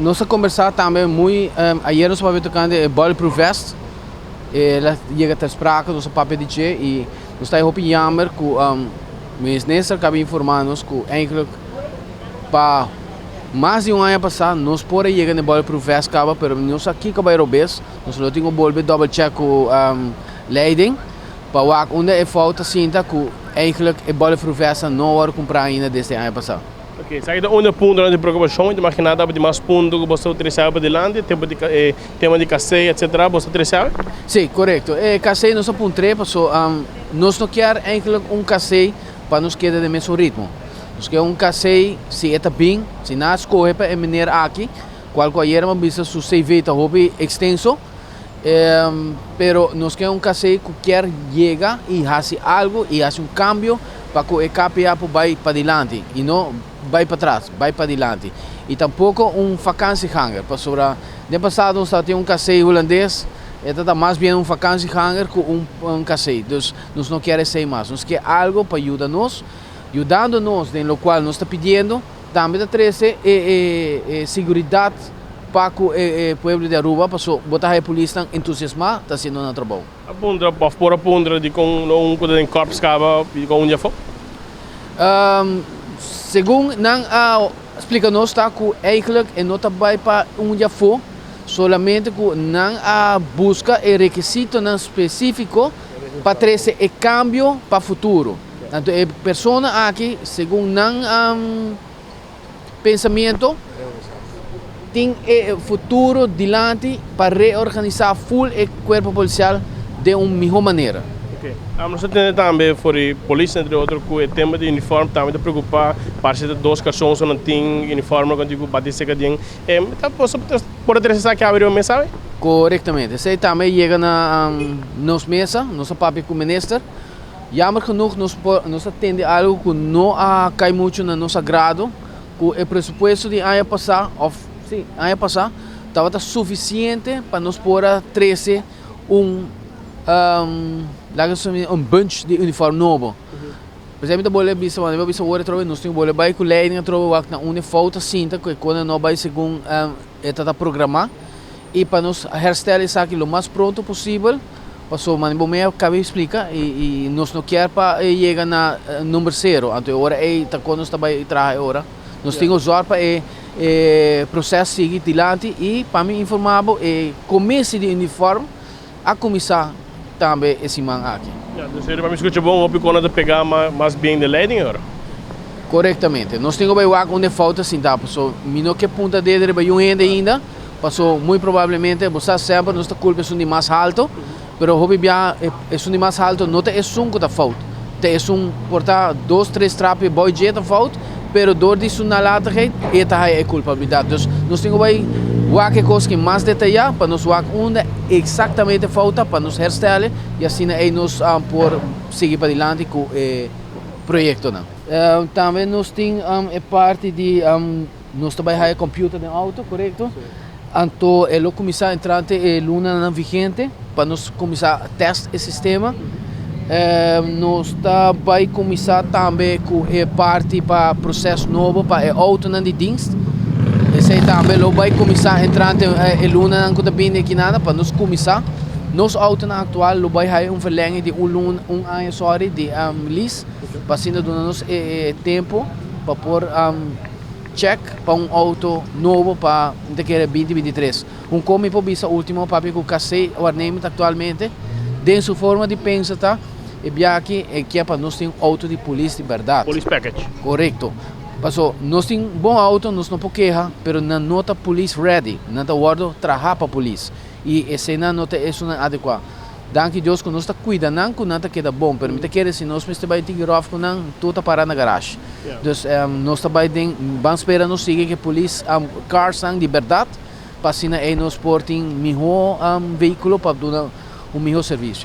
Nos a kombersá tambe muy ayera, nos a papia tokante e bulletproof vest. El a yega ter sprake, nos a papia di dje i nos ta hopi jammer ku minister kaba informá nos ku eigenlijk pa mas di un aña pasá nos por a yega na e bulletproof vest kaba, pero nos a kiko bai robes. Nos lo tin ku bolbe double check ku leiding pa wak unda e fout ta sinta ku eigenlijk e bulletproof vest no a wòrdu kumprá ainda desde aña pasá. Ok, esaki ta un di e puntonan di preokupashon. Mi ta imaginá ta di mas punto ku boso ta utilisá pa dilanti, tempu di e tema di kasé, etsetera, boso ta utilisá? Sí, korekto. E kasé nos a puntr'é paso nos no kier eigenlijk un kasé pa nos keda den mesun ritmo. Nos kier un kasé si e ta bin, si nan a skohe pa e meneer aki, kual ku ayera mi a bisa su CV ta hopi ekstenso, pero nos kier un kasé ku kier yega i hasi algu i hasi un kambio pa ku e KPA por bai padilanti i no bai patras, bai padilanti. I tampoko un vakantieganger, pasobra den pasado nos tabatin un kasé hulandes, e ta mas bien un vakantieganger ku un kasé. Dus nos no kier esei mas. Nos kier algu pa yuda nos, yudando nos den lokual nos ta pidiendo, tambe ta trese e seguridat pa ku e pueblo di Aruba, paso bo ta haya polisnan entusiasmá ta hasiendo nan trabou. A puntra òf por a puntra dikon no un ku ta den kòrps kaba i dikon un di afó? Segun nan a splika nos ta ku eigenlijk e no ta bai pa un di afó, solamente ku nan a buska e rekisitonan spesífiko pa trese e kambio pa futuro. Anto e persona aki, segun nan pensamiento, tin e futuro dilanti pa reorganisá full e kuerpo polisial den un mihó manera. Ok. Nos ta tende tambe for di polis, entre otro, ku e tema di uniform tambe ta preokupá. Parse ta dos karson so nan tin uniforme ku antigu bati seka den. Ta boso por a trese esaki awe riba mesa awe? Korektamente. Esei tambe yega na nos mesa. Nos a papia ku minister. Jammer genoeg nos por nos a tende algo ku no a kai mucho na nos agrado, ku e presupuesto di aña pasá òf sí aña pasá tabata sufisiente pa nos por a trese un laga nos un bunch di uniform nobo. P'esei mi ta bolbe bisa, mi a bisa awor atrobe nos tin ku bolbe bai ku leiding atrobe wak na unda e fout ta sinta ku e kos no bai segun e ta ta programá i pa nos herstel esaki lo mas pronto posibel. Pasobra mane bo mei a kaba di splika i nos no kier pa e yega na number sero, anto e ora ei ta kon nos ta bai traha e ora. Nos tin ku zòrg pa e e proses sigui dilanti i pa mi informá bo e komisi di uniform a kuminsá tambe e siman aki. Ya, dus pa mi skucha bon hopi kon a ta pegá mas bien den leiding e ora. Korektamente. Nos tin ku bai wak unda e fout ta sintá pasobra mi no ke punta dedo riba yun hende ainda. Paso muy probablemente bo sa semper nos ta culpa esun di mas halto, pero hopi bia esun di mas halto no ta esun cu ta fout, ta esun por ta dos tres trapi boy dje ta fout, pero door di su nalatigheid e ta haya e culpabilidad. Dus nos tin cu bay wak e cos ki mas detaya pa nos wak unda exactamente fout ta pa nos herstelle y asina ey nos por sigui padilanti cu e proyectonan. Tambe nos tin e parti di. Nos ta bai haya computer den auto, corecto? Anto e lo cuminsa entrante e lunanan vigente pa nos cuminsa test e sistema. Nos ta bai cuminsa tambe cu e parti pa proces nobo pa e autonan di dienst. Esey tambe lo bai cuminsa entrante e lunanan cu ta bini aki nada pa nos cuminsa. Nos autonan actual lo bai haya un verlenging di un luna, un aña sorry, di lease pa asina duna nos e tempo pa por check pa un auto nobo pa mi ta kere 2023. Un kon mi por bisa ultimo papia ku KC waarnemend aktualmente den su forma di pensa ta e bia aki e kier pa nos tin un auto di polis di bèrdat. Police package. Korekto. Paso nos tin bon auto, nos no por keha, pero nan no ta police ready, nan ta wòrdu traha pa polis i eseinan no ta esunnan adekuá. Danki Dios ku nos ta kuida nan ku nan ta keda bon, pero mi ta kere si nos mester bai tiki ròf ku nan, tur ta para na garash. Dus nos ta bai den, ban spera nos sigui ku e polis cars nan di bèrdat, pa asina ei nos por tin mihó vehíkulo pa duna un mihó servisio.